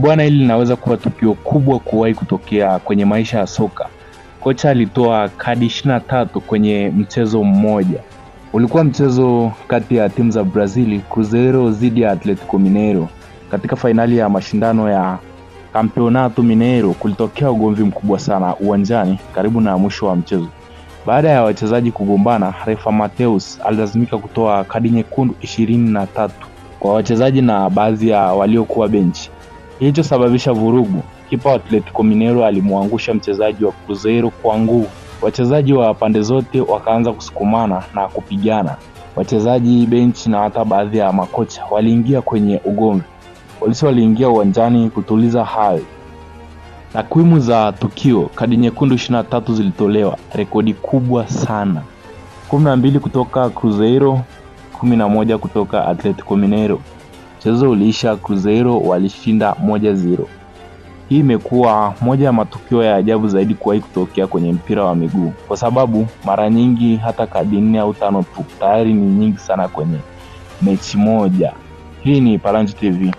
Bwana, hili linaweza kuwa tukio kubwa kuwahi kutokea kwenye maisha ya soka. Kocha alitoa kadi 23 kwenye mchezo mmoja. Ulikuwa mchezo kati ya timu za Brazil, Cruzeiro dhidi ya Atletico Mineiro. Katika fainali ya mashindano ya Campeonato Mineiro kulitokea ugomvi mkubwa sana uwanjani karibu na mwisho wa mchezo. Baada ya wachezaji kugombana, refa Mateus alilazimika kutoa kadi nyekundu 23 kwa wachezaji na baadhi ya waliokuwa benchi. Kilichosababisha vurugu, kipa wa Atletico Mineiro alimwangusha mchezaji wa Cruzeiro kwa nguvu. Wachezaji wa pande zote wakaanza kusukumana na kupigana. Wachezaji, benchi na hata baadhi ya makocha waliingia kwenye ugomvi. Polisi waliingia uwanjani kutuliza hali. Takwimu za tukio, kadi nyekundu 23 zilitolewa, rekodi kubwa sana. 12 kutoka Cruzeiro, 11 kutoka Atletico Mineiro. Mchezo uliisha Cruzeiro walishinda 1-0. Hii imekuwa moja ya matukio ya ajabu zaidi kuwahi kutokea kwenye mpira wa miguu, kwa sababu mara nyingi hata kadi 4 au 5 tu tayari ni nyingi sana kwenye mechi moja. Hii ni Palanjo TV.